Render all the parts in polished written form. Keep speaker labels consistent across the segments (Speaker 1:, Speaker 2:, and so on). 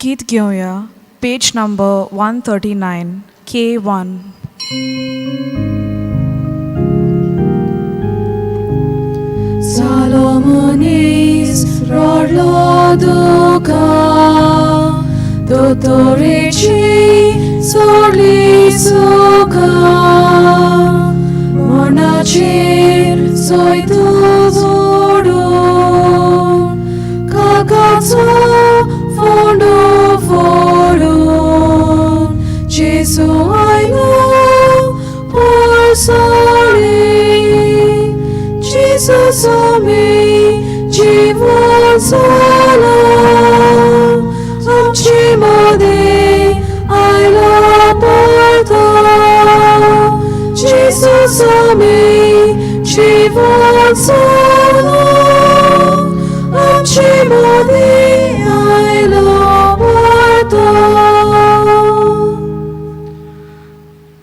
Speaker 1: गीत घेवया पेज number 139 K1.
Speaker 2: Salomonis रडलो दुका दोतोरेची सोडली सुखा मरणाचेर सोयतो जोडून काकाचो फोंडो फोडून जेजू आयलो पोरसाळी Jesus आमी जिवन जाला आमचे मदें आयला परतो Jesus आमी जिवन जाला आमचे मदें आयला परतो.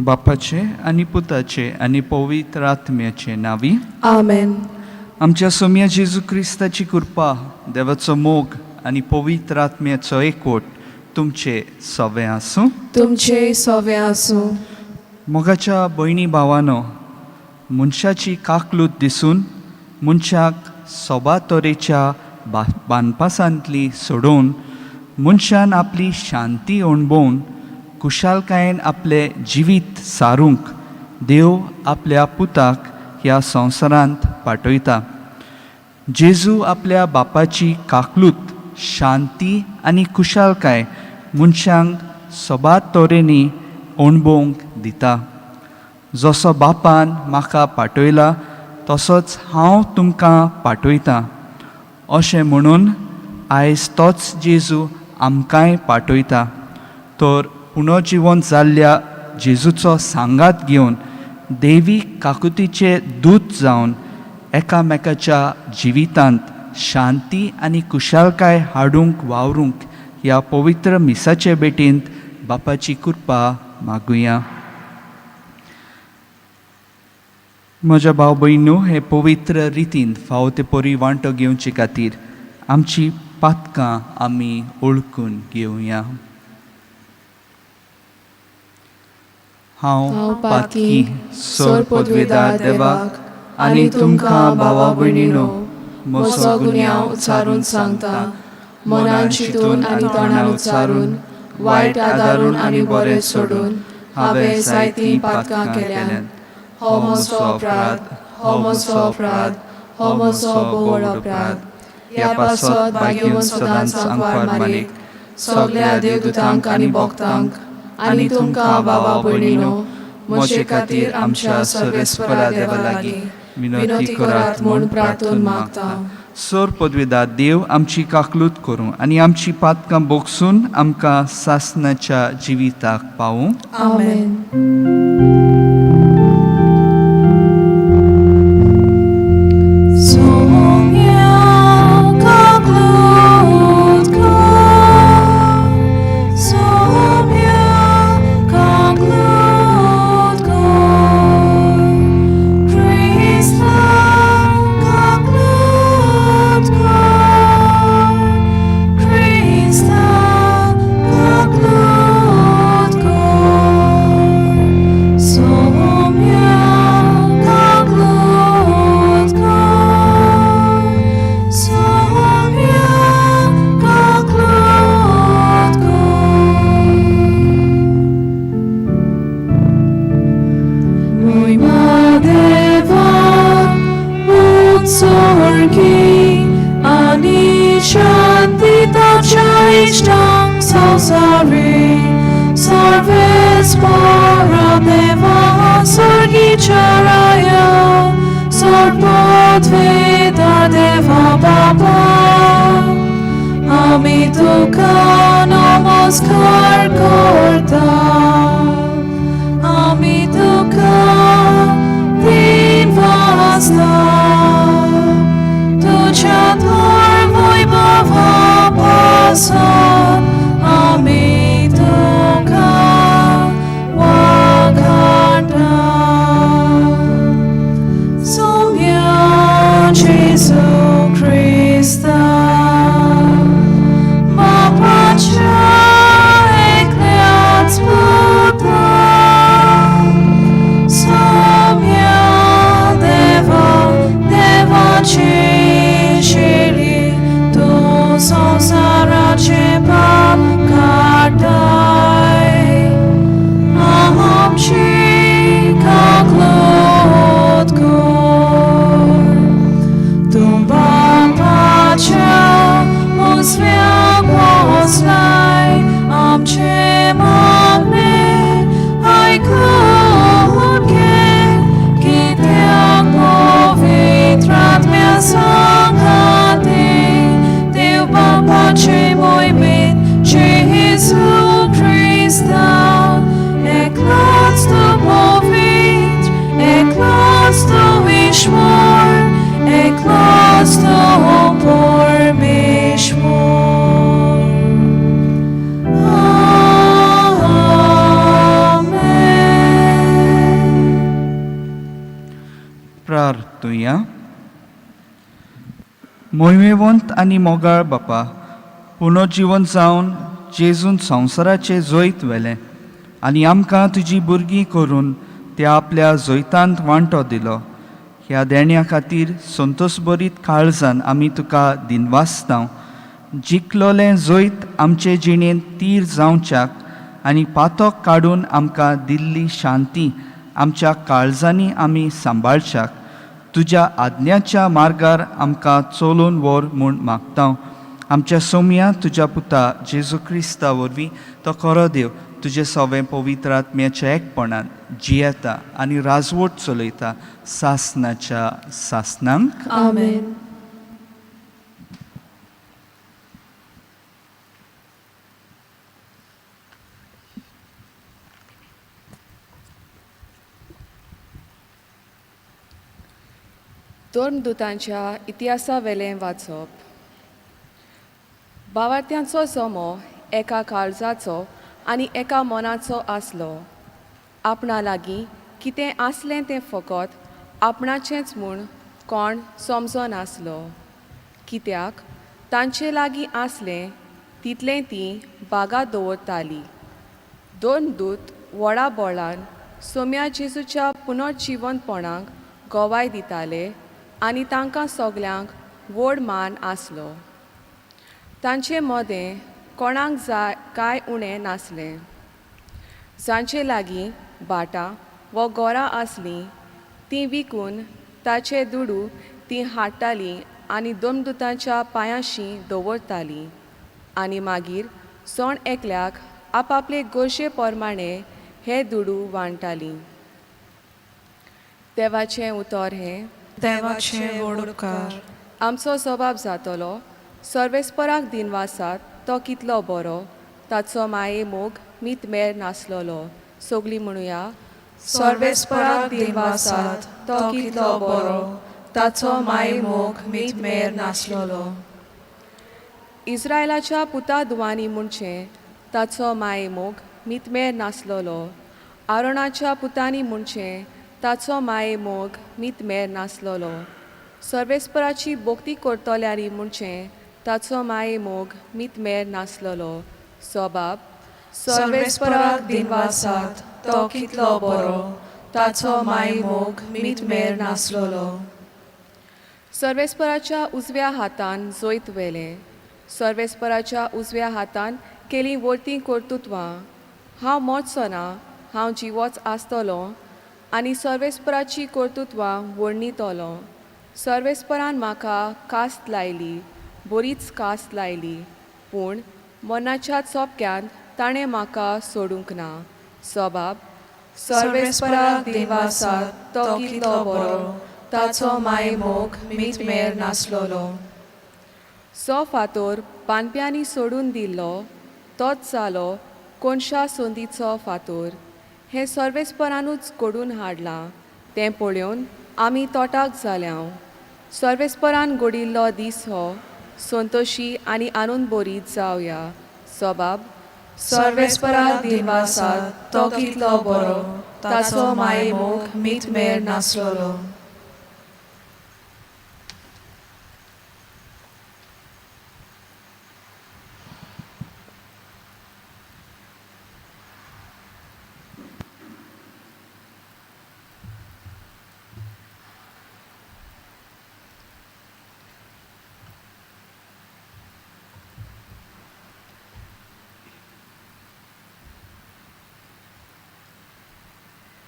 Speaker 3: बापाचे आनी पुताचे आनी पवित्र आत्म्याचे नांवी.
Speaker 2: आमेन.
Speaker 3: आमच्या सोम्या जेजू क्रिस्ताची कृपा, देवाचो मोग आनी पवित्र आत्म्याचो एकवट तुमचे सवे आसूं.
Speaker 2: तुमचे सोवे आसूं.
Speaker 3: मोगाच्या भयणी भावानो, मनशाची काकलूत दिसून मनशाक सोबा तरेच्या बांदपासांतली सोडोवन मनशान आपली शांती अणभवून खुशालकायेन आपलें जिवीत सारूंक देव आपल्या पुताक ह्या संवसारांत पाठयता. जेजू आपल्या बापाची काकलूत, शांती आनी खुशालकाय मनशांक सोबात तरेनी अणभवंक दिता. जसो बापान म्हाका पाठयला तसोच हांव तुमकां पाठयतां अशें म्हणून आयज तोच जेजू आमकांय पाठयता. तर पुनर्जिवन जाल्ल्या जेजूचो सांगात घेवन देवी काकुतीचे दूत जावन एकामेकाच्या जिवितांत शांती आनी खुशालकाय हाडूंक वावरूंक ह्या पवित्र मिसाचे भेटींत बापाची कृपा मागुया. म्हज्या भाव भयणू, हे पवित्र रितीन फावो ते परी वांटो घेवचे खातीर आमची पातकां आमी ओळखून घेवया. हांव पातकी सोर पदवेदार देवाक आनी तुमकां भावा भयणीनो म्हजो गुन्यांव उच्चारून सांगता.
Speaker 2: मनान चिंतून आनी तोंडान उच्चारून, वायट आदारून आनी बरें सोडून हांवें जायतीं पातकां केल्यांत. हो म्हजो अपराध, हो म्हजो अपराध, हो म्हजो भोवळ अपराध. ह्या पासत भाग्यवंत सदांच आंकवार मारीक, सगल्या देवदूतांक आनी भक्तांक आनी तुमकां भावा भयणीनो म्हजे खातीर आमच्या सर्वेस्परा देवा लागीं विनवती करात म्हूण प्रार्थून मागता.
Speaker 3: सोर पदवेदार देव आमची काकलूत करूं आनी आमची पातकां बोगसून आमकां सासनाच्या जिविताक पावूं.
Speaker 2: आमेन. नमस्कार करता, आमी तुका दिन वाजता, तुज्या थोर वैभवा पासून आमी तुका वाखाणटा. सोम्या जेजू क्रिस्ता बापाच्या
Speaker 3: मोहिमेवंत आनी मोगाळ बापा, पुनर्जिवन जावन जेजून संवसाराचें जैत व्हेलें आनी आमकां तुजी भुरगीं करून त्या आपल्या जैतांत वांटो दिलो. ह्या देण्या खातीर संतोशभरीत काळजान आमी तुका दिनवासता. जिखलोलें जैत आमचे जिणेंत तीर जावच्याक आनी पातक काडून आमकां दिल्ली शांती आमच्या काळजांनी आमी सांबाळच्याक तुज्या आज्ञाच्या मार्गार आमकां चलोवन व्हर म्हूण मागता. आमच्या सोमया तुज्या पुता जेजू क्रिस्ता वरवीं तो खरो देव तुजें सवें पवित्र आत्म्याच्या एकपणान जियेता आनी राजवट चलयता सासनाच्या सासनांक.
Speaker 2: आमेन.
Speaker 4: धर्मदुतांच्या इतिहासावेलें वाचप. भावार्थ्यांचो जमो एका काळजाचो आनी एका मनाचो आसलो. आपणा लागीं कितें आसलें तें फकत आपणाचेंच म्हूण कोण समजनासलो, कित्याक तांचे लागीं आसलें तितलें तीं बागा दवरतालीं. दोन दूत व्हडा बोळान सोम्या जेजूच्या पुनर्जिवंतपणाक गवाय दिताले आनी तांकां सगल्यांक व्हड मान आसलो. तांचे मदें कोणाक जाय कांय उणें नासलें. जांचे लागीं भाटां वो गोरां आसलीं तीं विकून ताचे दुडू तीं हाडटालीं आनी दोमदुतांच्या पांयांशी दवरतालीं आनी मागीर सण एकल्याक आपापले गरजे प्रमाणे हे दुडू वांट्टालीं. देवाचें उतर हें.
Speaker 1: देवाचे व्हड उपकार.
Speaker 4: आमचो जबाब जातलो, सर्वेस्पराक दिनवासात, तो कितलो बरो, ताचो माये मोग मीत मेर नासलोलो. सगळीं म्हणुया.
Speaker 1: सर्वेस्पराक दिनवासात, तो कितलो बरो, ताचो मायेमोग मीत मेर नासलोलो.
Speaker 4: इस्रायलाच्या पुता दुवांनी म्हणचें, ताचो मायेमोग मीत मेर नासलोलो. आरोणाच्या पुतांनी म्हणचें, ताचो मायेमोग मीत मेर नासलोलो. सर्वेस्पराची भक्ती करतल्यांनी म्हणचें, ताचो मायेमोग मीत मेर नासलोलो. सोबाब.
Speaker 1: सर्वेस्पराक दिनवासात, तो कितलो बरो, ताचो मायेमोग मीत मेर नासलोलो.
Speaker 4: सर्वेस्पराच्या उजव्या हातान जैत व्हेलें. सर्वेस्पराच्या उजव्या हातान केलीं वर्तीं कर्तुत्वां. हांव मरचो ना, हांव जिवोच आसतलो आनी सर्वेस्पराची कर्तुत्वां वर्णितलो. सर्वेस्परान म्हाका कास्त लायली, बरीच कास्त लायली, पूण मरणाच्या चोपक्यांत ताणें म्हाका सोडूंक ना. सोबाब.
Speaker 1: सर्वेस्पराक दिनवासात, तो कितलो बरो, ताचो मायेमोग मीत मेर नासलोलो.
Speaker 4: सो फातोर बांदप्यांनी सोडून दिल्लो तोच जालो कोनशा संदीचो फातोर. हें सर्वेस्परानूच घडून हाडलां, तें पळोवन आमी तोटाक जाल्या. सर्वेस्परान घडिल्लो दीस हो, संतोशी आनी आनंद बरीत जावया. सोबाब.
Speaker 1: सर्वेस्पराक दिनवासात, तो कितलो बरो, ताचो मायेमोग मीत मेर नासलोलो.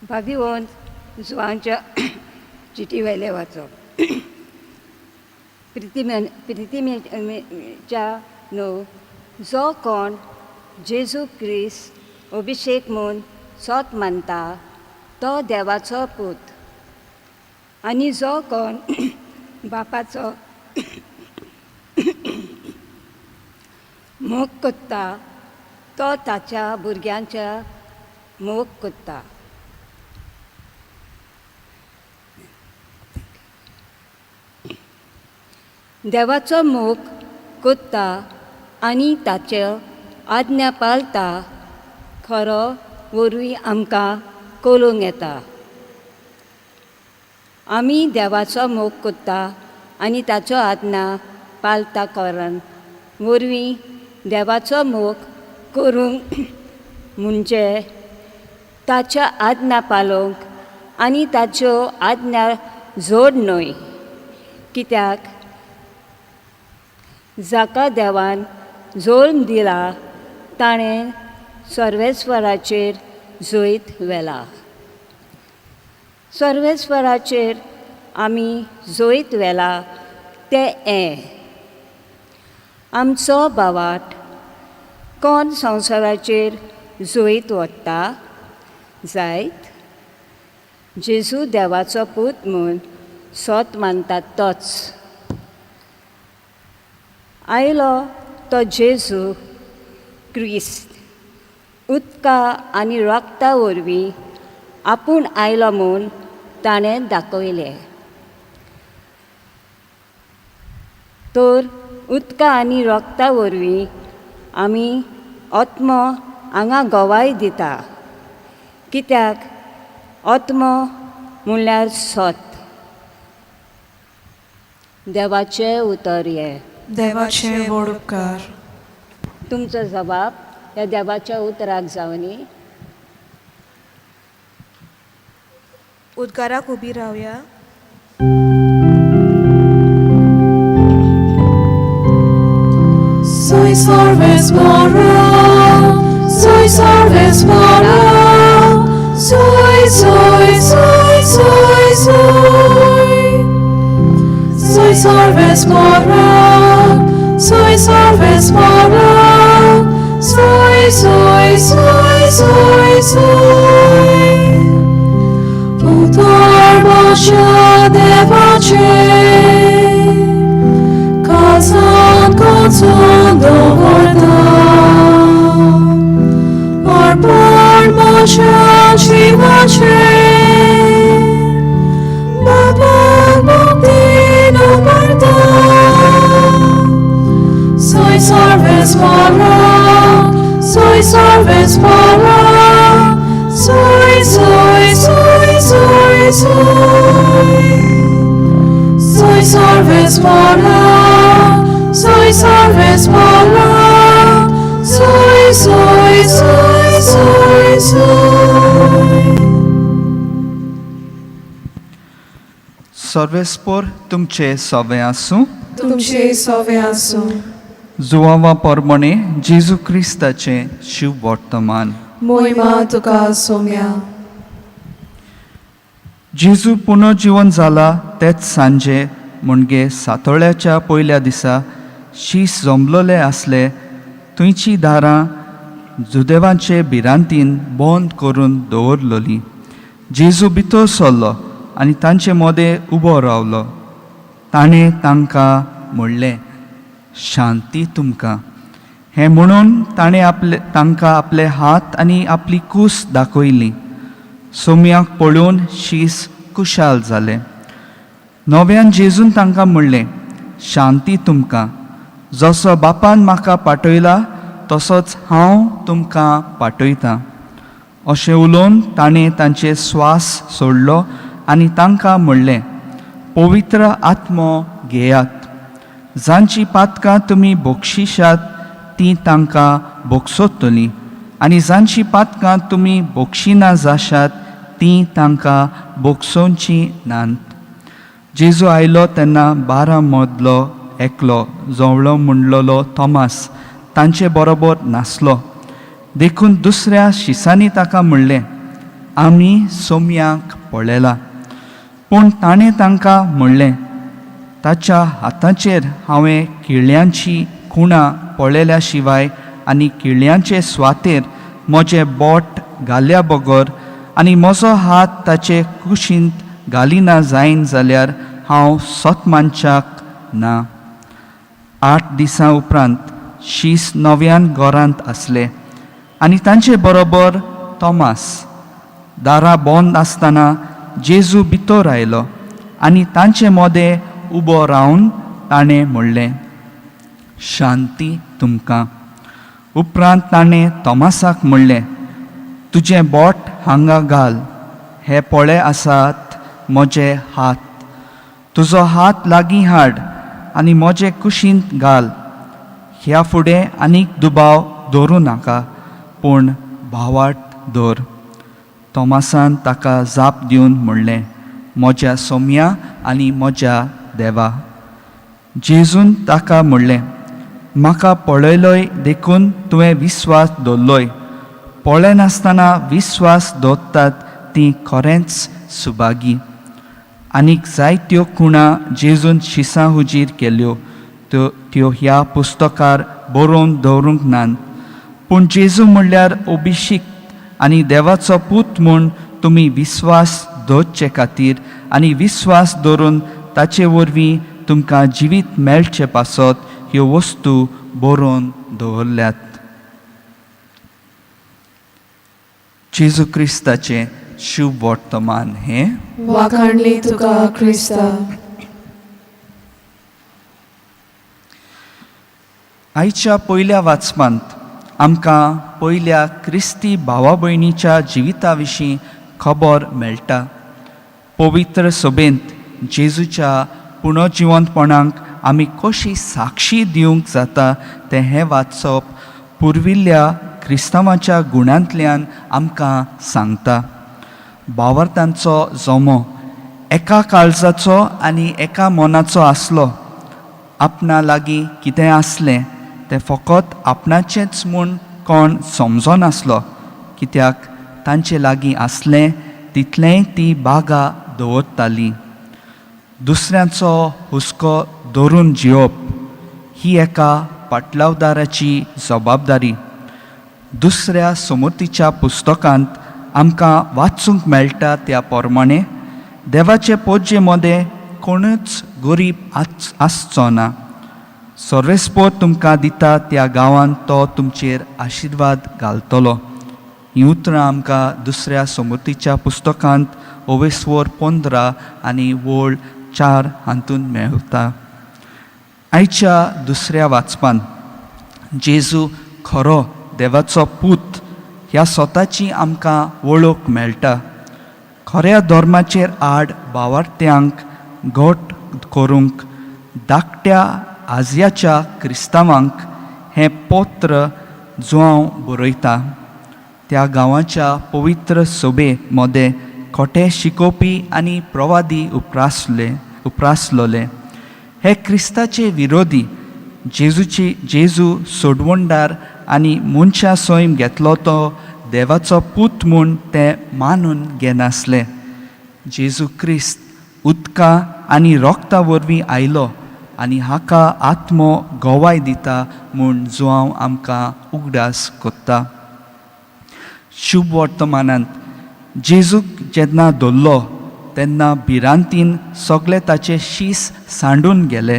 Speaker 5: भाभीवन जुवांच्या चिटी वयलें वाचप. प्रितिमेच्या न्हू, जो कोण जेजू क्रिस्त अभिशेक म्हूण सोत मानता तो देवाचो पूत, आनी जो कोण बापाचो मोग करता तो ताच्या भुरग्यांच्या मोग करता. देवाचो मोग करता आनी ताच्यो आज्ञा पाळता खरो वरवीं आमकां कळूंक येता. आमी देवाचो मोग करता आनी ताच्यो आज्ञा पालता करण वरवीं देवाचो मोग करूंक म्हणजे ताच्या आज्ञा पालोवंक आनी ताच्यो आज्ञा जोड न्हय कित्याक जाका देवान जोल्म दिला ताणें सर्वेस्वराचेर जैत व्हेला. सर्वेस्वराचेर आमी जैत व्हेला तें हें आमचो भावार्थ कोण संवसाराचेर जैत व्हरता जायत जेजू देवाचो पूत म्हूण सोत मानतात तोच आयलो तो जेजू क्रिस्त उदका आनी रगता वरवीं आपूण आयलो म्हूण ताणें दाखयलें. तर उदका आनी रगता वरवीं आमी आत्मो हांगा गवाय दिता कित्याक आत्मो म्हणल्यार सत. देवाचें उतर हें.
Speaker 1: देवाचे व्हड उपकार.
Speaker 5: तुमचो जबाब ह्या देवाच्या उतराक जावनी.
Speaker 6: उद्गाराक उबी रावया.
Speaker 1: Soy sarvesvara, soy sarvesvara, soy, soy, soy, soy, soy. Soy sarvesvara, soy sarvesvara, soy, soy, soy, soy, soy. उतर भाशा देवाचे काळजांत कोचून दवरता अर्पण म्हज्या जिवाचें बाबाक भक्तीन उबारता. Soy sarvesvara, soy sarvesvara, soy, soy, soy, soy, soy. Soy sarvesvara, soy sarvesvara, soy, soy, soy, soy, soy.
Speaker 3: सर्वेस्पोर तुमचे सवे आसूं.
Speaker 1: तुमचे सोवे आसूं.
Speaker 3: जुवावा परमणे जेजू क्रिस्ताचें शिव वर्तमान.
Speaker 1: मोहिमा तुका सोम्या.
Speaker 3: जेजू पुनर्जिवन जाला तेच सांजे म्हणजे सातोळ्याच्या पयल्या दिसा शीस जमलोले आसले थंयची दारां जुदेवांचे भिरांतीन बंद करून दवरलोली. जेजू भितर सरलो आनी तांचे मदें उबो रावलो. ताणें तांकां म्हणलें, शांती तुमकां. हें म्हणून ताणें आपले तांकां आपले हात आनी आपली कूस दाखयली. सोमयाक पळोवन शीस खुशाल जाले. नव्यान जेजून तांकां म्हणलें, शांती तुमकां. जसो बापान म्हाका पाठयला तसोच हांव तुमकां पाठयतां. अशें उलोवन ताणें तांचे स्वास सोडलो आनी तांकां म्हणलें, पवित्र आत्मो घेयात. जांची पातकां तुमी बक्षिशात ती तांकां भोगसतलीं आनी जांची पातकां तुमी बक्षिना जाशात ती तांकां भोगसोवची नात. जेजू आयलो तेन्ना 12 मदलो एकलो जवळो म्हणलोलो थॉमास तांचे बरोबर नासलो. देखून दुसऱ्या शिसांनी ताका म्हणलें, आमी सोमयाक पळयला. पूण ताणें तांकां म्हणलें, ताच्या हाताचेर हांवें किळ्यांची खुणां पळयल्या शिवाय आनी किळ्यांचे स्वातेर म्हजें बोट घाल्या बगर आनी म्हजो हात ताचे कुशींत घालिना जायन जाल्यार हांव सत मानच्याक ना. 8 दिसां उपरांत शीस नव्यान घरांत आसले आनी तांचे बरोबर थॉमास. दारां बंद आसतना जेजू भितर आयलो आनी तांचे मदें उबो रावन ताणें म्हणलें, शांती तुमकां. उपरांत ताणें थॉमासाक म्हणलें, तुजें बोट हांगा घाल, हे पळे आसात म्हजे हात. तुजो हात लागीं हाड आनी म्हजे कुशींत घाल. ह्या फुडें आनीक दुबाव दवरूं नाका, पूण भावार्थ दवर. तोमासान ताका जाप दिवन म्हणलें, म्हज्या सोम्या आनी म्हज्या देवा. जेजून ताका म्हणलें, म्हाका पळयलोय देखून तुवें विस्वास दवरलोय. पळयनासतना विस्वास दवरतात तीं खरेंच सुभागी. आनीक जायत्यो खुणा जेजून शिसां हुजीर केल्यो, त्यो त्यो ह्या पुस्तकार बरोवन दवरूंक नात. पूण जेजू म्हणल्यार अभिषिक्त आनी देवाचो पूत म्हूण तुमी विस्वास दवरचे खातीर आनी विस्वास दवरून ताचे वरवीं तुमकां जिवीत मेळचे पासत ह्यो वस्तू बरोवन दवरल्यात. जेजू क्रिस्ताचें शुभ वर्तमान हें.
Speaker 1: वाखाणली तुका क्रिस्ता.
Speaker 3: आयच्या पयल्या वाचपांत आमकां पयल्या क्रिस्ती भावा भयणीच्या जिविता विशीं खबर मेळटा. पवित्र सभेंत जेजूच्या पुनर्जिवंतपणाक आमी कशी साक्षी दिवंक जाता तें हें वाचप पुर्विल्ल्या क्रिस्तांवाच्या गुणांतल्यान आमकां सांगता. भावार्थांचो जमो एका काळजाचो आनी एका मनाचो आसलो. आपणा लागीं कितें आसलें तें फकत आपणाचेंच म्हूण कोण समजनासलो, कित्याक तांचे लागीं आसलें तितलेंय ती बागा दवरताली. दुसऱ्यांचो हुस्को धरून जियोवप ही एका पाटलावदाराची जबाबदारी. दुसऱ्या समतीच्या पुस्तकांत आमकां वाचूंक मेळटा त्या प्रमाणे देवाचे पोजे मदें कोणूच गरीब आसचो ना. सर्वेस्पोर तुमकां दिता त्या गांवांत तो तुमचेर आशिर्वाद घालतलो. हीं उतरां आमकां दुसऱ्या समतीच्या पुस्तकांत ओवेस्वर 15 आनी वळ 4 हातूंत मेळटा. आयच्या दुसऱ्या वाचपान जेजू खरो देवाचो पूत ह्या स्वताची आमकां वळख मेळटा. खऱ्या धर्माचेर आड भावार्थ्यांक घट करूंक धाकट्या आजयाच्या क्रिस्तांवांक हें पत्र जुआंव बरयता. त्या गांवाच्या पवित्र सभे मदें खोटे शिकोवपी आनी प्रवादी उप्रासलोले. हे क्रिस्ताचे विरोधी जेजूची जेजू सोडवणदार आनी मनशां सैम घेतलो तो देवाचो पूत म्हूण ते मानून घेनासले. जेजू क्रिस्त उदका आनी रोगता वरवीं आयलो आनी हाका आत्मो गवाय दिता म्हूण जुआंव आमकां उगडास कोत्ता. शुभ वर्तमानांत जेजूक जेन्ना धरलो तेन्ना भिरांतीन सगळे ताचे शीस सांडून गेले.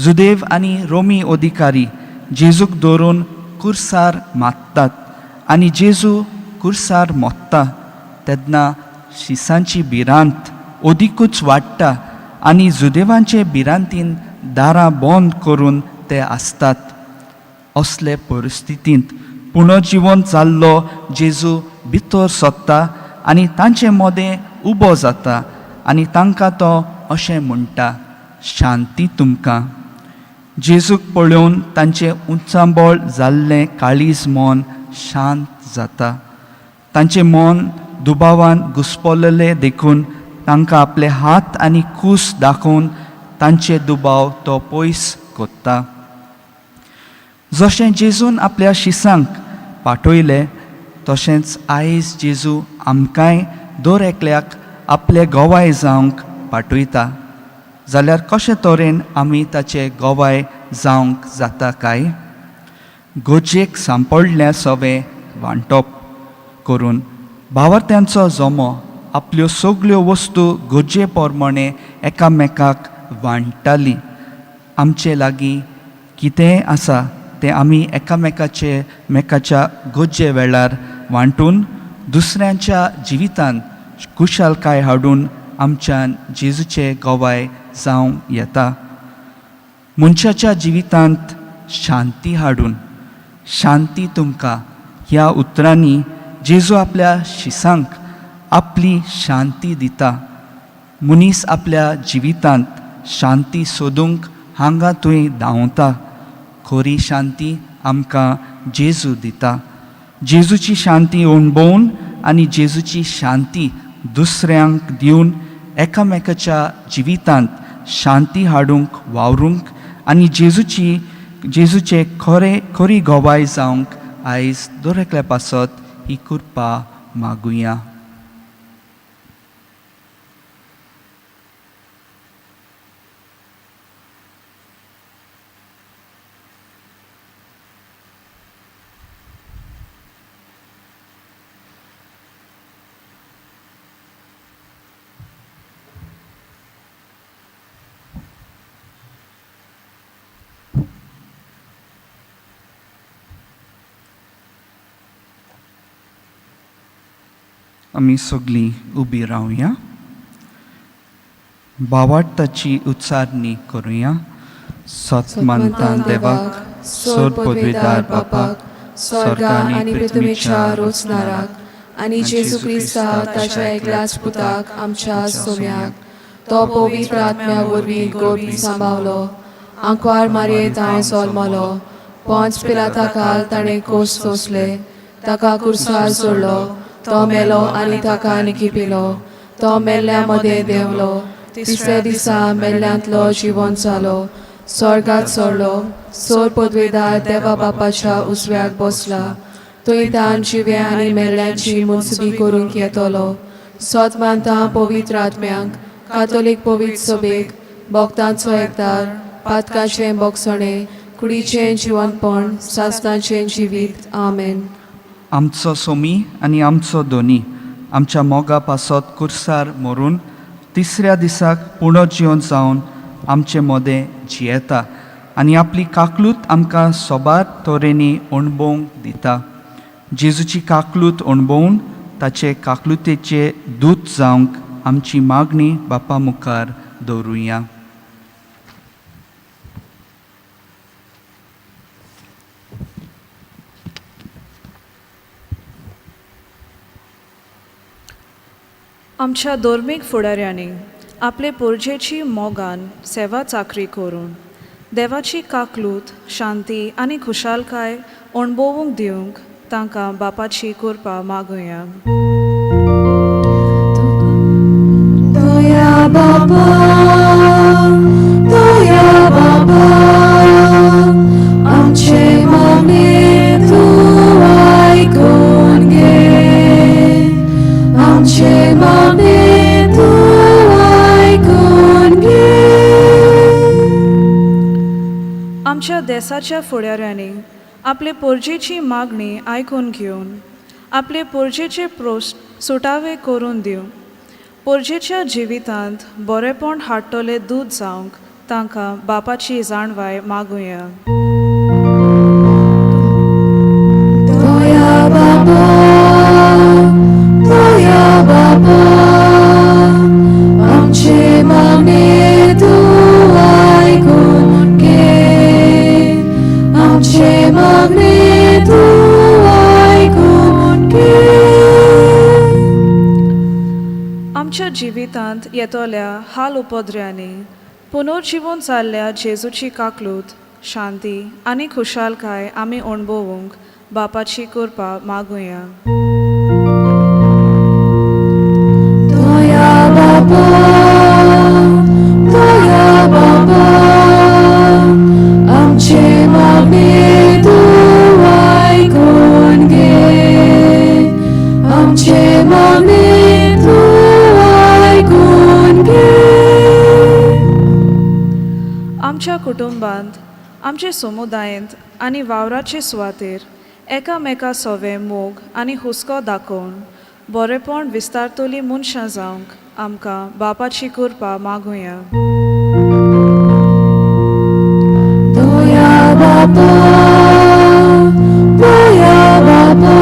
Speaker 3: जुदेव आनी रोमी अधिकारी जेजूक धरून कुर्सार मारतात आनी जेजू कुर्सार मोत्ता तेन्ना शिसांची भिरांत अदिकूच वाडटा आनी जुदेवांचे भिरांतीन दारां बंद करून ते आसतात. असले परिस्थितींत पुनर्जिवन जाल्लो जेजू भितर सोदता आनी तांचे मदें उबो जाता आनी तांकां तो अशें म्हणटा, शांती तुमकां. जेजूक पळोवन तांचें उंचाबळ जाल्लें काळीज मन शांत जाता. तांचें मन दुबावान घुसपलेलें देखून तांकां आपले हात आनी कूस दाखोवन तांचे दुबाव तो पयस कोत्ता. जशें जेजून आपल्या शिसांक पाठयलें तशेंच आयज जेजू आमकांय दर एकल्याक आपले गवाय जावंक पाठयता. जाल्यार कशे तरेन आमी ताचे गवाय जावंक जाता काय? गरजेक सांपडल्या सवें वांटप करून भावार्थ्यांचो जमो आपल्यो सगल्यो वस्तू गरजे प्रमाणे एकामेकाक वांट्टाली. आमचे लागीं कितेंय आसा तें आमी एकामेकाचे मेकाच्या गरजे वेळार वांटून दुसऱ्यांच्या जिवितांत खुशालकाय हाडून आमच्यान जेजूचे गवाय जावं येता. मनशाच्या जिवितांत शांती हाडून शांती तुमकां ह्या उतरांनी जेजू आपल्या शिसांक आपली शांती दिता. मनीस आपल्या जिवितांत शांती सोदूंक हांगा थंय धांवता. खरी शांती आमकां जेजू दिता. जेजूची शांती अणभवून आनी जेजूची शांती दुसऱ्यांक दिवन एकामेकाच्या जिवितांत शांती हाडूंक वावरूंक आनी जेजूची जेजूचे खरे खरी गवाय जावंक आयज दर एकल्या पासत ही कृपा मागुया. आमी सगळीं उबी रावया. भावार्थाची उच्चारणी करुया. सत मानता देवाक, सोर पदवीदार बापाक,
Speaker 1: स्वर्गा आनी पृथ्वीच्या रोचणाराक आनी जेजू क्रिस्ता ताच्या एकल्याच पुताक आमच्या सोम्याक, तो पवित्र आत्म्या वरवीं गोबी सांबावलो, आंकवार मारये ताणें सोलमलो, पोंच पिलाता काल ताणें कोस सोंसले, ताका कुर्सार सोडलो, तो मेलो आनी ताका निकिपिलो, तो मेल्ल्या मदें देंवलो, तिसऱ्या दिसा मेल्ल्यांतलो जिवन जालो, स्वर्गात सोडलो, सोर पदवेदार देवा बापाच्या उजव्याक बसला, थंय तान जिव्या आनी मेल्ल्यांची मुनसुबी करूंक येतलो. सोत मानता पवित्र आत्म्यांक, कातोलीक पवित्र सभेक, भक्तांचो एकदार, पातकाचें बोगसणें, कुडीचें जिवनपण, सासणाचें जिवीत. आमेन.
Speaker 3: आमचो सोमी आनी आमचो दोनी आमच्या मोगा पासत कुर्सार मरून तिसऱ्या दिसाक पुनर्जिवन जावन आमचे मदें जियेता आनी आपली काकलूत आमकां सोबार तरेनी अणभवंक दिता. जेजूची काकलूत अणभवून ताचे काकलुतेचे दूत जावंक आमची मागणी बापा मुखार दवरुया.
Speaker 6: आमच्या धर्मीक फुडाऱ्यांनी आपले पोरजेची मोगान सेवा चाकरी करून देवाची काकलूत, शांती आनी खुशालकाय अणभवूंक दिवंक तांकां बापाची कृपा मागुया.
Speaker 1: दया बाबा, दया बाबा, आमचे मागणे तूं आयकून घे, आमचे मागणे तूं आयकून घे.
Speaker 6: आमच्या देसाच्या फुडाऱ्यांनी आपले पोरजेची मागणी आयकून घेवन आपले पोरजेचे प्रस्न सुटावे करून दिवं, पोरजेच्या जिवितांत बरेपण हाडटले दूद जावंक तांकां बापाची जाणवाय मागुया.
Speaker 1: दया बाबा, दया बाबा, आमचे मागणे तूं आयकून घे, आमचे मागणे तूं आयकून घे.
Speaker 6: आमच्या जिवितांत येतल्या हाल उपद्र्यांनी पुनर्जिवन जाल्ल्या जेजूची काकलूत, शांती आनी खुशालकाय आमी अणभवूंक बापाची कृपा मागुया.
Speaker 1: दया बाबा, दया बाबा, आमचे मागणे तूं आयकून घे, आमचे मागणे तूं आयकून घे.
Speaker 6: आमच्या कुटुंबांत, आमचे समुदायेंत आनी वावराचे सुवातेर एकामेका सोवे मोग आनी हुस्को दाखोवन बरेपण विस्तारतली मनशां जावंक आमकां बापाची कृपा मागुया.
Speaker 1: दया बाबा, दया बाबा,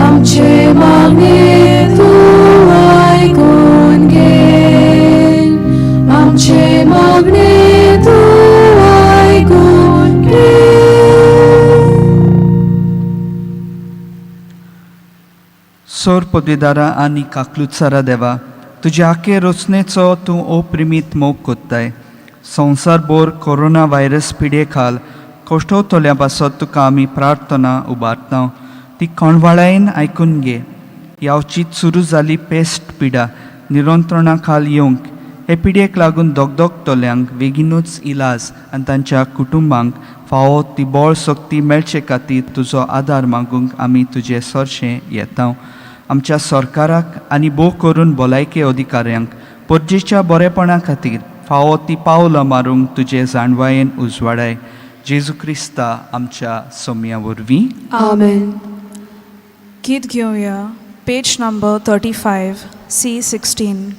Speaker 1: आमचे मागणे तूं आयकून घे, आमचे मागणे तूं आयकून घे.
Speaker 3: सोर पदवीदारा आनी काकलुत्सारा देवा, तुज्या आखे रचनेचो तूं अप्रिमीत मोग कोत्ताय. संवसारभर कोरोना व्हायरस पिडे खाल कश्टवतल्या पासत तुका आमी प्रार्थना उबारता. ती कोणवाळायेन आयकून घे. यावचीत सुरू जाली पेस्ट पिडा नियंत्रणा खाल येवंक हे पिडयेक लागून दगदगतल्यांक बेगीनूच इलाज आनी तांच्या कुटुंबांक फावो ती बळ शक्ती मेळचे खातीर तुजो आदार मागूंक आमी तुजे सरशें येता. आमच्या सरकाराक आनी भोव करून भलायके अधिकाऱ्यांक परजेच्या बरेपणा खातीर फावो ती पावलां मारूंक तुजे जाणवायेन उजवाडाय. जेजू क्रिस्ता आमच्या सोम्या वरवीं.
Speaker 1: आमेन.
Speaker 6: गीत घेवया पेज नंबर 35 C16.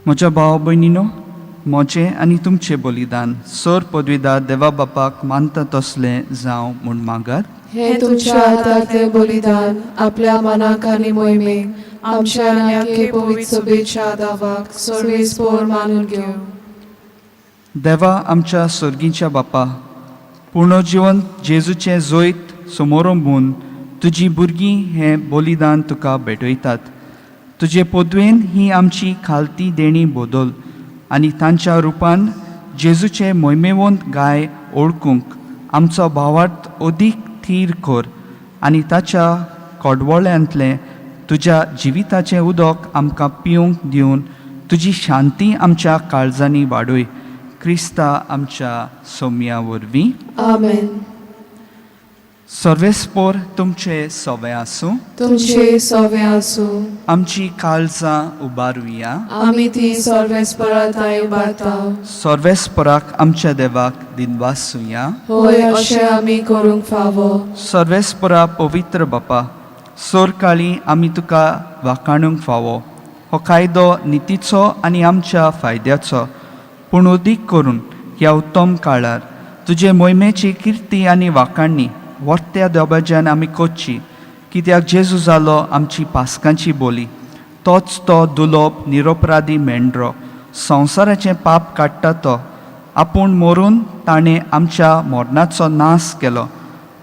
Speaker 3: म्हज्या भाव भयणीनो, म्हजें आनी तुमचें बलिदान सर पदवीदार देवा बापाक मानता तसलें जावं म्हूण मागात.
Speaker 1: हे तुमच्या हातांतलें बलिदान आपल्या मनाक आनी मोहिमेक आमच्या आनी आख्खे पवित्र सभेच्या दावाक सर्वेस्पोर मानून घेवं.
Speaker 3: देवा आमच्या सर्गीच्या बापा, पुर्णजिवन जेजूचें जैत समोरंबून तुजी भुरगीं हें बलिदान तुका भेटयतात. तुजे पदवेन ही आमची खालती देणी बदल आनी तांच्या रुपान जेजूचे मोहिमेवंत गाय ओळखूंक आमचो भावार्थ अदीक थीर कर आनी ताच्या कोडवळ्यांतलें तुज्या जिविताचें उदक आमकां पिवंक दिवन तुजी शांती आमच्या काळजांनी वाडय. क्रिस्ता आमच्या सोम्या वरवीं.
Speaker 1: आमेन.
Speaker 3: सर्वेस्पोर तुमचे सवे आसूं.
Speaker 1: तुमचे सवे आसूं.
Speaker 3: आमची काळजां उबारुया.
Speaker 1: आमी ती सर्वेस्परा थंय उबारता.
Speaker 3: सर्वेस्पराक आमच्या देवाक दिनवासुया.
Speaker 1: होय, अशें आमी करूंक फावो.
Speaker 3: सर्वेस्परा पवित्र बापा, सोरकाळी आमी तुका वाखाणूंक फावो. हो कायदो नितीचो आनी आमच्या फायद्याचो, पूण अदीक करून ह्या उत्तम काळार तुजे मोहिमेची किर्ती आनी वाखाणणी वर्त्या देवाच्यान आमी करची. कित्याक जेजू जालो आमची पास्कांची बोली, तोच तो दुलोब निरोपराधी मेंढरो, संवसाराचें पाप काडटा तो. आपूण मरून ताणें आमच्या मरणाचो नाश केलो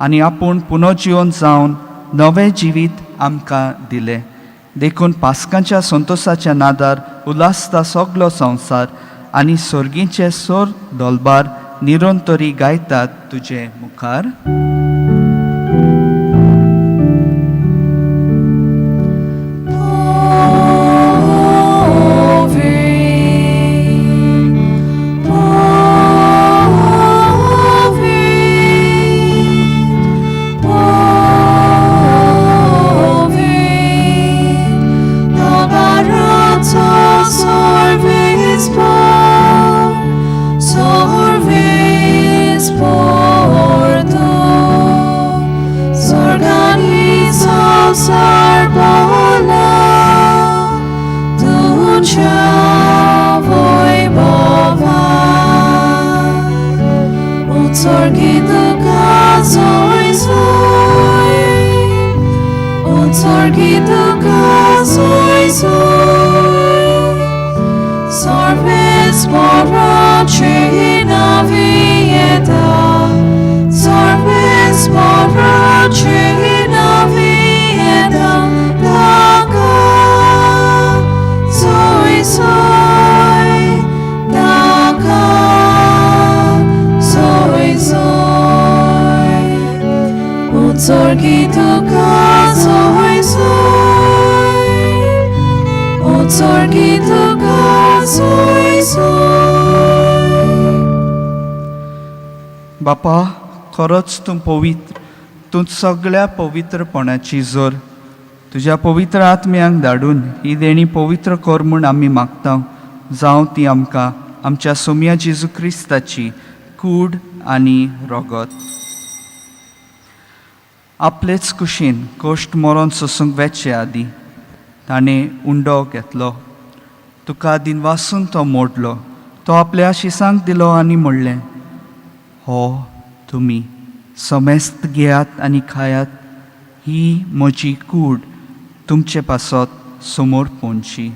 Speaker 3: आनी आपूण पुनर्जिवन जावन नवें जिवीत आमकां दिलें. देखून पास्कांच्या संतोसाच्या नादार उल्हासता सगलो संवसार आनी सर्गीचे सोर दोलबार निरंतरी गायतात तुजे मुखार.
Speaker 6: Service por
Speaker 1: उत्सर्गी तुका सोय सोय सर्वेस्पराचे नांवी येता सर्वेस्पराचे नांवी येता ताका सोय सोय ताका सोय सोय उत्सर्गी तुका सोय सोय उत्सर्गी तुका सोय सोय.
Speaker 3: बापा, खरोच तूं पवित्र, तूं सगळ्या पवित्रपणाची जोर. तुज्या पवित्र आत्म्यांक धाडून ही देणी पवित्र कर म्हूण आमी मागता, जावं ती आमकां आमच्या सोम्या जेजू क्रिस्ताची कूड आनी रोगत. आपलेच कुशीन कश्ट मरोन सोसूंक वेचे आदीं ताणें उंडो घेतलो, तुका दिनवासून तो मोडलो, तो आपल्या शिसांक दिलो आनी म्हणलें, हो तुमी समेस्त घेयात आनी खायात, ही म्हजी कूड तुमचे पासत समोर पोनची.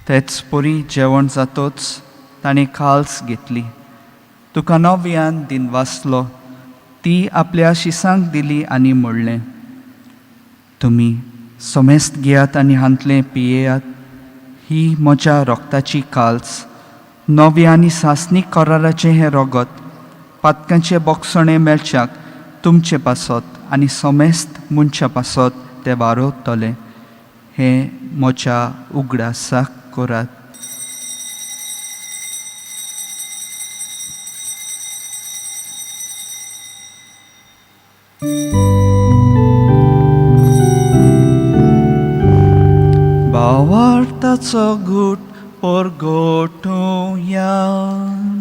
Speaker 3: तेच परी जेवण जातोच ताणें काल्स घेतली, तुका नव्यान दिनवासलो, ती आपल्या शिसांक दिली आनी म्हणलें, तुमी समेस्त घेयात आनी हांतलें पियेयात, ही म्हज्या रोगताची काल्स, नव्या आनी सासणीक कराराचें हें रोगत पातकांचें बोगसणें मेळच्याक तुमचे पासत आनी समेस्त मनशा पासत तें वारोवतलें. हें म्हज्या उगडासाक करात. भावार्थाचो गूट परगटुया.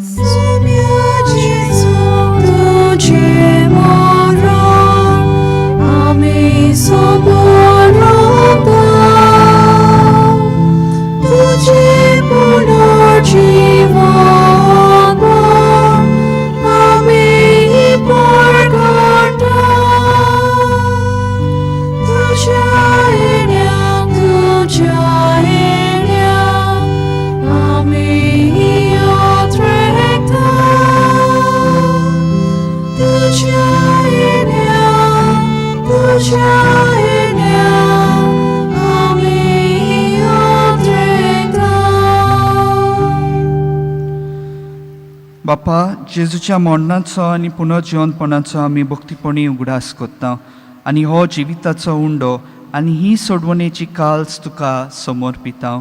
Speaker 1: सोम्या जेजू तुजें मरण आमी समोरता, तुजें पुनर्जीवन आमी परगटा. तुज्या येण्याक तुज्या येण्याक आमी अत्रेकता, तुज्या येण्याक तुज्या येण्याक आमी अत्रेकता.
Speaker 3: बापा, जेजूच्या मरणाचो आनी पुनर्जिवनपणाचो आमी भक्तीपणी उगडास करता आनी हो जिविताचो उंडो आनी ही सोडवणेची काल्स तुका समर्पिता.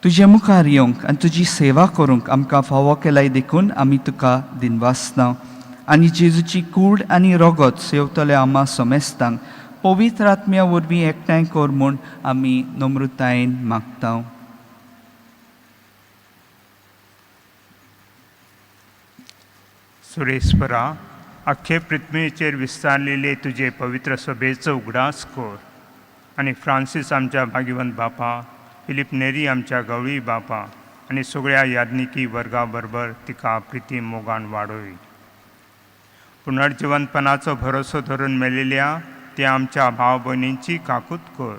Speaker 3: तुजे मुखार येवंक आनी तुजी सेवा करूंक आमकां फावो केलाय देखून आमी तुका दिनवासता आनी जेजूची कूड आनी रोगत सेवतले आमा समेस्तांक पवित्र आत्म्या वरवीं एकठांय कर म्हूण आमी नम्रतायेन मागता.
Speaker 7: सुरेश्वरा, आख्खे पृथ्वीचेर विस्तारलेले तुजे पवित्र सभेचो उगडास कर आनी फ्रांसीस आमच्या भाग्यवंत बापा, फिलीप नेरी आमच्या गवळी बापा आनी सगळ्या याज्ञिकी वर्गा बरोबर तिका प्रिती मोगान वाडोय. पुनर्जिवंतपणाचो भरोसो धरून मेलेल्या त्या आमच्या भाव भयणींची काकूत कर.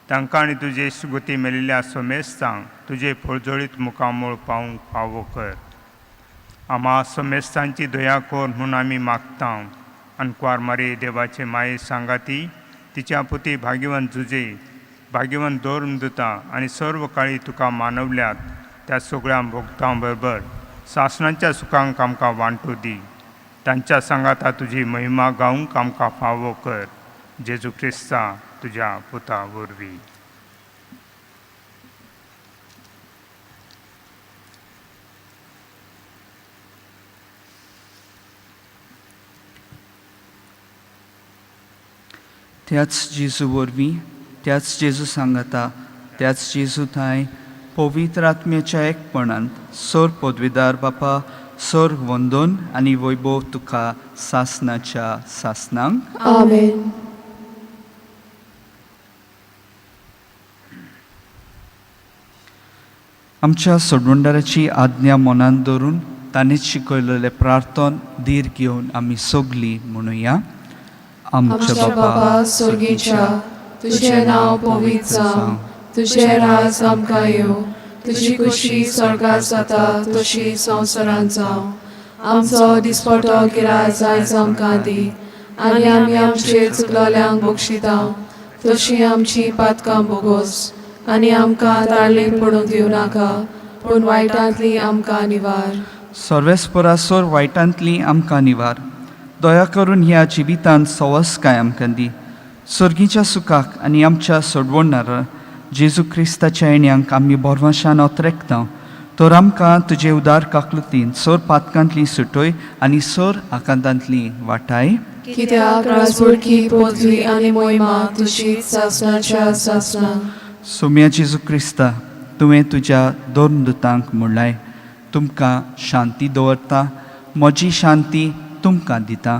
Speaker 7: तांकां आनी तुजे सुगती मेलेल्या समेस्तांक तुजे फळजळीत मुखामूळ पावूंक फावो कर. आमा समेस्तांची दया कर म्हूण आमी मागता. आनक्वार मारी देवाचे माये सांगाती तिच्या पुती भाग्यवंत जुजे भाग्यवंत धर्मदुता आनी सर्व काळी तुका मानवल्यात त्या सगळ्या भोगतां बरोबर सासणाच्या सुखांक आमकां वांटो दी. तांच्या सांगाता तुजी महिमा गावंक आमकां फावो कर. जेजू क्रिस्ता तुज्या पुता वरवीं.
Speaker 3: त्याच जेजू वरवीं, त्याच जेजू सांगाता, त्याच जेजू थांय पवित्र आत्म्याच्या एकपणांत सोर पदवीदार बापा, सोर वंदन आनी वैभव तुका सासनाच्या सासनांक.
Speaker 1: आमेन.
Speaker 3: आमच्या सोडवणदाराची आज्ञा मनांत दवरून ताणें शिकयलेलें प्रार्थन धीर घेवन आमी सगलीं म्हणुया.
Speaker 1: आमच्या बापा स्वर्गीच्या, तुजें नांव पवित्र जावं, तुजें राज आमकां येवं, तुजी खुशी स्वर्गार जाता तशी संवसारांत जावं. आमचो दिसपटो गिरास आयज आमकां दी आनी आमी आमचेर चुकलोल्यांक बक्षिता तशी आमची पातकां बोगोस आनी आमकां ताळणेक पडूंक दिवं नाका, पूण वायटांतली आमकां निवार.
Speaker 3: सर्वेस्परासोर वायटांतली आमकां निवार. दया करून ह्या जिवितांत सवसकाय आमकां दी. सर्गीच्या सुखाक आनी आमच्या सोडवणदार जेजू क्रिस्ताच्या येण्यांक आमी बोरवाशान अत्रेकता. तर आमकां तुजे उदार काकलुतीन सोर पातकांतली सुटय आनी सोर आकांतांतली वाटाय.
Speaker 1: कित्याक राजबुडकी पदवी आनी मोहिमा तुजी सासणाच्या सासणां.
Speaker 3: सोम्या जेजू क्रिस्ता, तुवें तुज्या दोन दुतांक म्हणलाय, तुमकां शांती दवरता, म्हजी शांती तुमकां दिता.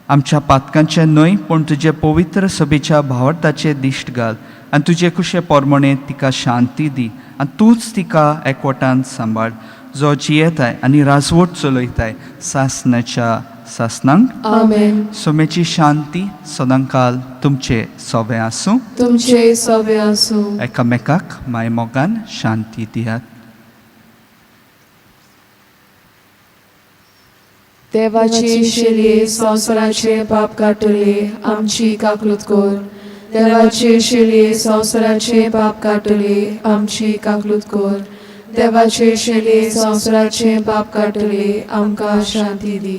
Speaker 3: आमच्या पातकांचें न्हय पूण तुजे पवित्र सभेच्या भावार्थाचें दिश्ट घाल आनी तुजे कुशे पोरमणे तिका शांती दी आनी तूंच तिका एकवटान सांबाळ, जो जियेताय आनी राजवट चलयताय सासणाच्या सासणांक.
Speaker 1: आमेन.
Speaker 3: सोमेची शांती सदांकाल तुमचे सोबें आसूं.
Speaker 1: तुमचे सोबे आसूं.
Speaker 3: एकामेकाक मायमोगान शांती दियात.
Speaker 1: देवाची शेली संवसाराचे पाप काडटली आमची काकलूत कर. देवाची शेली संवसाराचे पाप काडटली आमची काकलूत कर. देवाची शेली संवसाराचे पाप काडटली आमकां शांती दी.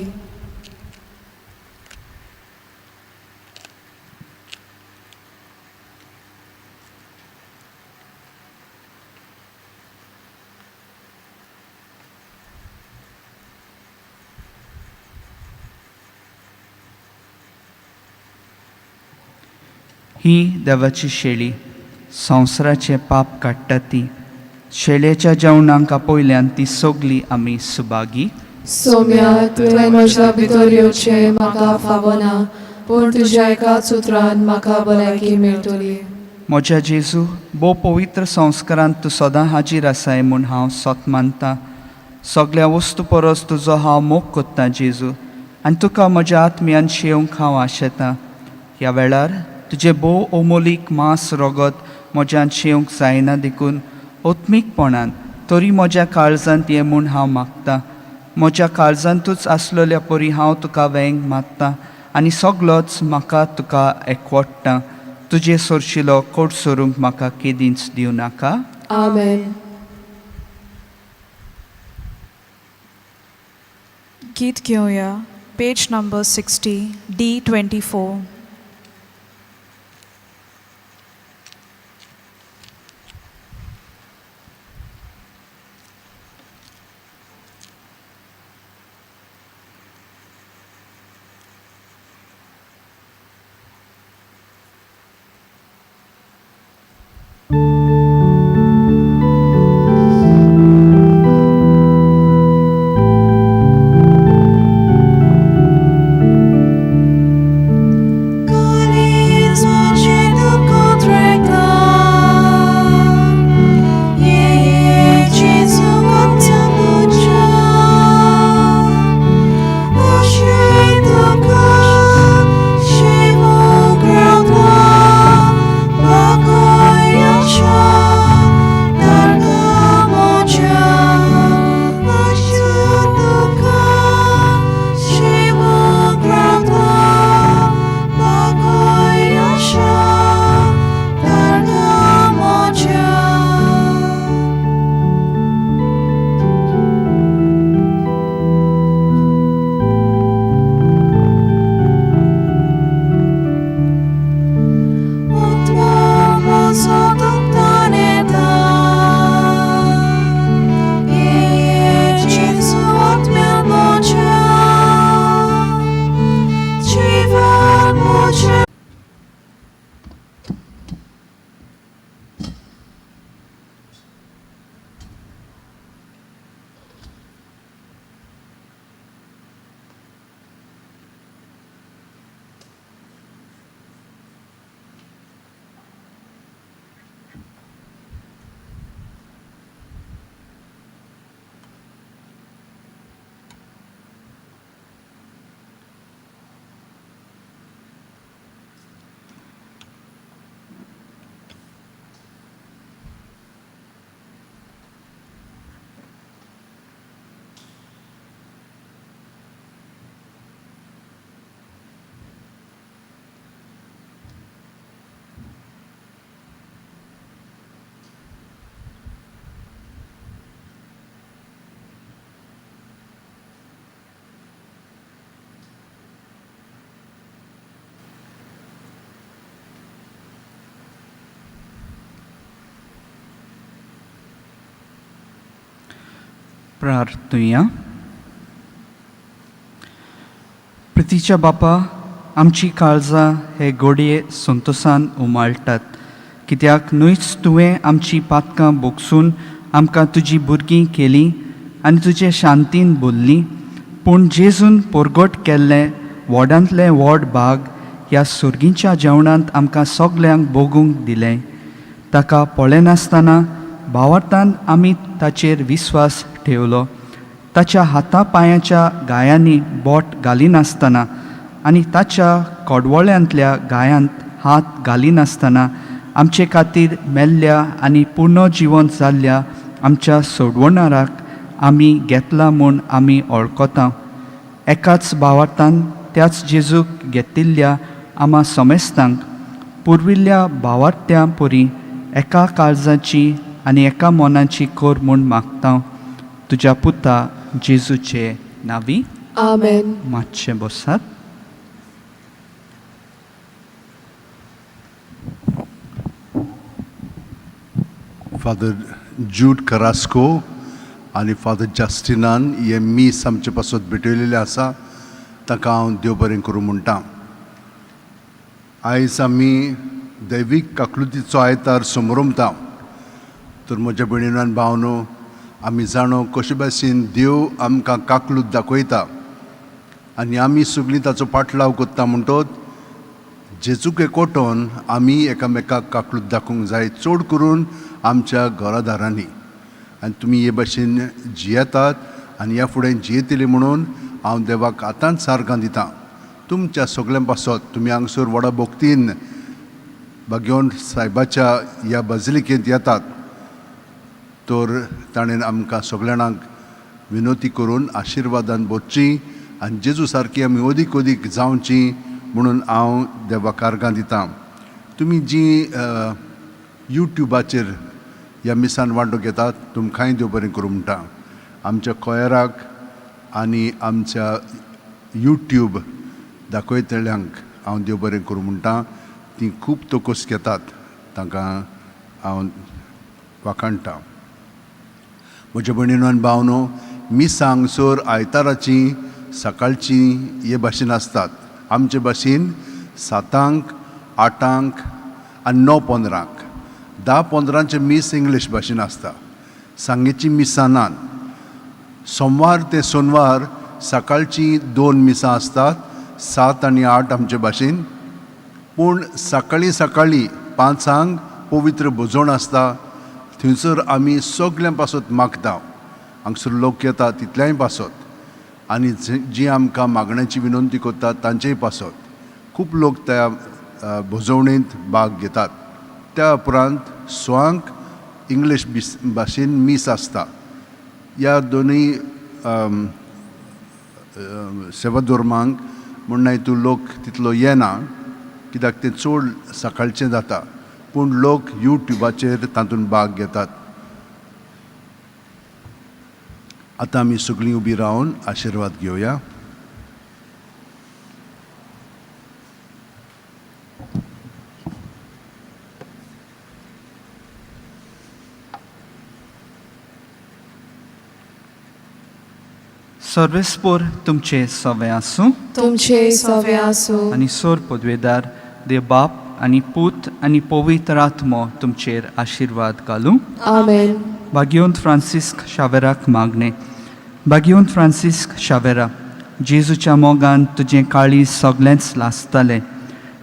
Speaker 3: ही देवाची शेळी संवसाराचें पाप काडटा ती शेळयेच्या जेवणाक आपयल्यान ती सगली आमी सुभागी.
Speaker 1: सोम्या, तुवें म्हज्या भितर येवचें म्हाका फावना, पूण तुज्या एकाच उतरान म्हाका भलायकी मेळटली.
Speaker 3: म्हज्या जेजू, भोव पवित्र संस्कारांत तूं सदां हाजीर आसाय म्हूण हांव सत मानता. सगल्या वस्तू परस तुजो हांव मोग कोत्तां जेजू, आनी तुका म्हज्या आत्म्यान शेवंक हांव आशेतां. ह्या वेळार तुजें भोव अमोलीक मांस रगत म्हज्यान शेवंक जायना देखून आत्मीकपणान तरी म्हज्या काळजांत ये म्हूण हांव मागतां. म्हज्या काळजांतूच आसलेल्या परी हांव तुका वेंग मारतां आनी सगलोच म्हाका तुका एकवटता. तुजे सोरशिलो कोट सोरूंक म्हाका केदींच दिवं नाका.
Speaker 1: आमेन.
Speaker 6: गीत घेवया, पेज नंबर 60, D24.
Speaker 3: प्रार्थुया. प्रितीच्या बापा, आमची काळजां हे गोडये संतोसान उमाळटात, कित्याक न्हूच तुवें आमची पातकां भोगसून आमकां तुजी भुरगीं केलीं आनी तुजे शांतीन बोल्लीं, पूण जेजून पोरगोट केल्लें व्हडांतलें व्हड भाग ह्या सुर्गींच्या जेवणांत आमकां सगल्यांक भोगूंक दिलें. ताका पळयनासतना भावार्थान आमी ताचेर विस्वास ठेवलो. ताच्या हाता पांयाच्या गायांनी बोट घालिनासतना आनी ताच्या कोडवळ्यांतल्या गायांत हात घालिनासतना आमचे खातीर मेल्ल्या आनी पुर्नजिवन जाल्ल्या आमच्या सोडवणाराक आमी घेतला म्हूण आमी वळखता. एकाच भावार्थान त्याच जेजूक घेतिल्ल्या आमा समेस्तांक पुर्विल्ल्या भावार्थ्यां परी एका काळजाची आनी एका मनाची कर म्हूण मागता, तुज्या पुता जेजूचे नांवी.
Speaker 1: आमेन.
Speaker 3: मातशें बसात.
Speaker 8: फादर जूड करास्को आनी फादर जस्टिनान हे मीस आमचे पासत भेटयलेलें आसा, ताका हांव देव बरें करूं म्हणटा. आयज आमी दैवीक काकलुतीचो आयतार समरमता. तर म्हज्या भयणीन आनी भावनो, आमी जाणो कशे भाशेन देव आमकां काकलूत दाखयता आनी आमी सगळीं ताचो पाटलाव करता. म्हणटोच जेजूक एकवटोन आमी एकामेकाक काकलूत दाखोवंक जाय, चड करून आमच्या घरादारांनी. आनी तुमी हे भाशेन जियेतात आनी ह्या फुडें जियेतली म्हणून हांव देवाक आतांच सारकां दितां. तुमच्या सगल्यां पासत तुमी हांगसर व्हडा भक्तीन भाग्यवंत सायबाच्या ह्या बाजिलिकेंत येतात, तर ताणें आमकां सगळ्यांक विनवती करून आशिर्वादान भरची आनी जेजू सारकी आमी अदीक अदीक जावची म्हणून हांव देवाक आर्गां दितां. तुमी जी युट्युबाचेर ह्या मिसान वांटो घेतात, तुमकांय देव बरें करूं म्हणटा. आमच्या कोयराक आनी आमच्या युट्यूब दाखयतल्यांक हांव देव बरें करूं म्हणटा. ती खूब तोकोस घेतात, तांकां हांव वाखाणटा. म्हज्या भयणीनो आनी भावनो, मिसां हांगसर आयताराची सकाळची हे भाशेन आसतात. आमचे भाशेन 7, 8 आनी 9:15. 10:15 मीस इंग्लीश भाशेन आसता. सांगेची मिसां नात. सोमवार ते सोनवार सकाळची 2 मिसां आसतात, 7 आनी 8 आमचे भाशेन. पूण सकाळीं सकाळीं 5 पवित्र भोजन आसता. थंयसर आमी सगल्यां पासत मागता. हांगसर लोक येता तितल्याय पासत आनी जी आमकां मागण्याची विनंती करतात तांचेय पासत खूब लोक त्या भोजवणेंत भाग घेतात. त्या उपरांत 6 इंग्लीश भाशेन मीस आसता. ह्या दोनूय सेवाधर्मांक म्हण तूं लोक तितलो येना, कित्याक तें चड सकाळचें जाता, पूण लोक युट्युबाचेर तातूंत भाग घेतात. आतां आमी सगळीं उबी रावन आशिर्वाद घेवया.
Speaker 3: सर्वेस्पोर तुमचे सवे आसूं,
Speaker 1: तुमचे सवे आसूं.
Speaker 3: आनी सोर पदवेदार देव बाप आनी पूत आनी पवित्र आत्मो तुमचेर आशिर्वाद घालूं.
Speaker 1: आमेन.
Speaker 3: भाग्यवंत फ्रांसिस्क शावेराक मागणें. भाग्यवंत फ्रांसिस्क शावेरा, जेजूच्या मोगान तुजें काळीज सगळेंच लासतालें,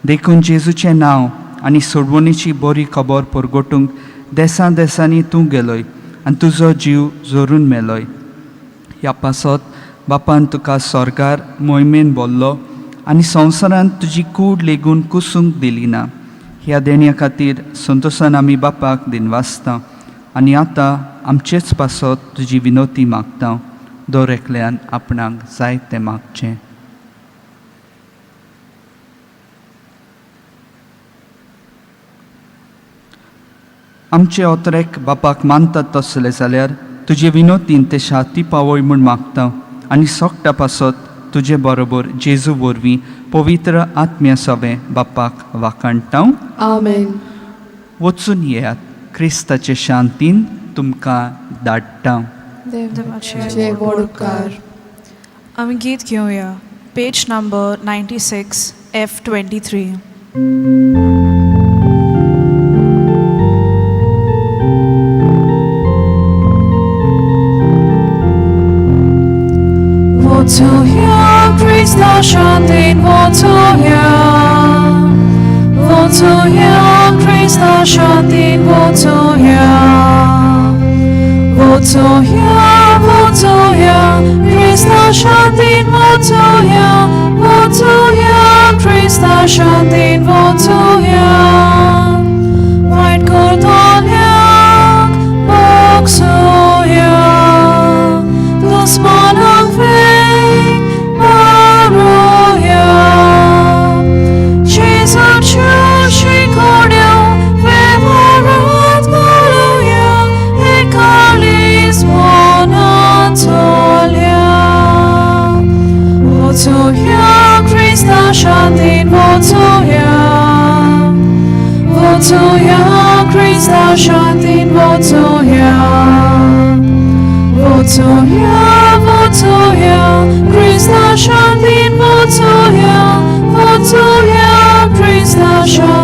Speaker 3: देखून जेजूचें नांव आनी सोडवणीची बरी खबर परगटूंक देसां देसांनी तूं गेलोय आनी तुजो जीव जोरून मेलोय. ह्या पासत बापान तुका स्वर्गार मोहिमेन बोल्लो आनी संवसारांत तुजी कूड लेगून कुसूंक दिली ना. ह्या देण्या खातीर संतोसान आमी बापाक दिनवासता आनी आतां आमचेच पासत तुजी विनवती मागता. दर एकल्यान आपणाक जाय तें मागचें. आमचे ओतरेक बापाक मानतात तसले जाल्यार तुजे विनोतीन ते शाती पावय म्हूण मागता आनी सोकटा पासत तुजे बरोबर जेजू वरवीं पवित्र आत्म्या सवें बापाक वाखाणटा.
Speaker 1: आमेन.
Speaker 3: वचून येयात, क्रिस्ताचे शांतीन तुमकां धाडटा.
Speaker 1: देवाचे व्हड उपकार.
Speaker 6: आमी गीत घेवया, पेज number 96, F 23. Votuja, Krista Shantin, Votuja. Votuja, Krista Shantin, Votuja. Votuja, Votuja, Krista Shantin, Votuja. Votuja, Krista Shantin, Votuja. White Cordolia, Boxoya, Dosmanang Feng, Maroya. Jesu Chushi Cornel, Vevarat Galoya, Ekalis Monatolia. Votuja, Krista Shantin, Votuja. Votuja, Krista Shantin, Votuja. Votuja, Votuja, Krista Shantin, Votuja. Votuja, Krista Shantin.